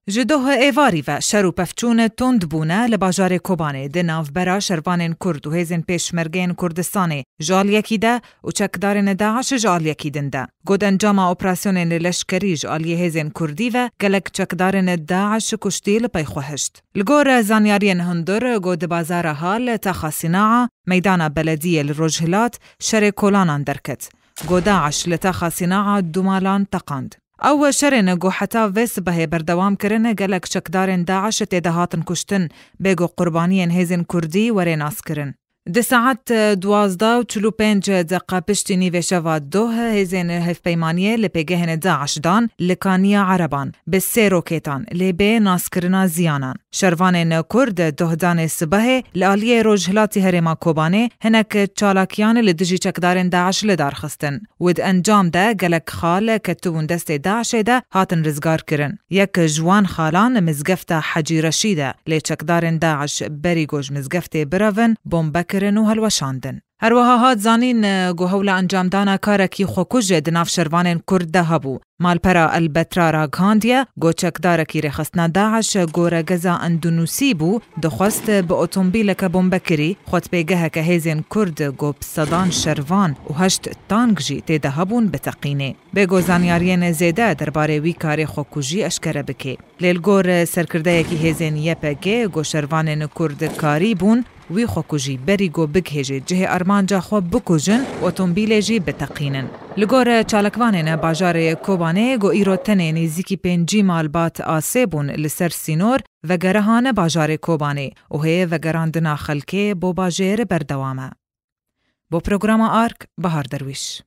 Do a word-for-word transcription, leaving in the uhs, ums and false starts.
Ji doh êvarî ve şer û pevçûn tund bûne li bajarê Kobanê di navbera şervanên Kurd û hêzên Pêşmergeyên Kurdistanê ji aliyekî de û çekdarên DAIŞ ji aliyekî din de. Got encama operasyonên leşkerî ji aliyê hêzên Kurdî ve gelek çekdarên DAIŞ kuştî li pey xwe hişt. Li gor zanyariyên hundir, got di bazara Hal, Taxa Sînaa, meydana belediyê li rojhilat, şerê kolanan derket. Got DAIŞ li Taxa Sînaa du malan teqand. Ew şerên ku heta vê sibehê berdewam kirin, gelek çekdarên DAIŞ tê de hatin kuştin, bê ku qurbaniyên hêzên Kurdî were naskirin. Di saet duwazdeh û çil û pênc deqa piştî nîvê şeva doh, hêzên hevpeymaniyê li pêgehên DAIŞ dan li Kaniya Ereban bi sê rokêtan, lê bê naskirina ziyanan. Şervanên Kurd dohdanê sibehê li aliyê rojhilatî herêma Kobanê hinek çalakiyan li dijî çekdarên DAIŞ li dar xistin û di encam de gelek xal ketibûn destê DAIŞê de hatin rizgar kirin. Yek ji wan xalan mizgefta Hecî Reşîd e, lê çekdarên DAIŞ berî ku ji mizgeftê birevin, bombe kirin û helweşandin. Her wiha hat zanîn, ku hewla encamdana karekî xwekuj di nav şervanên Kurd de hebû. Malpera El Betra ragihandiye, ku çekdarekî rêxistina DAIŞ goregeza Endonûsî bû, dixwest bi otomobîleke bombekirî xwe di pêgeheke hêzên Kurd ku bi sedan şervan û heşt tank jî tê de hebûn biteqînê. Bê ku zanyariyên zêde derbarê wî karê xwekujî eşkere bike. Lê li gor serkirdeyekî hêzên Y P G ku şervanên Kurd karî bûn, wî xwekujî berî ku bigihêje cihê armanca xwe bikujin, otomobîlê jî biteqînin. Li gor çalakvanên bajarê Kobanê ku îro tenê nêzîkî pêncî malbat asê bûn li ser sînor, vegere hane bajarê Kobanê û hê vegerandina xelkê bo bajêr berdewam e. Bo programa Ark, Bahar Derwîş.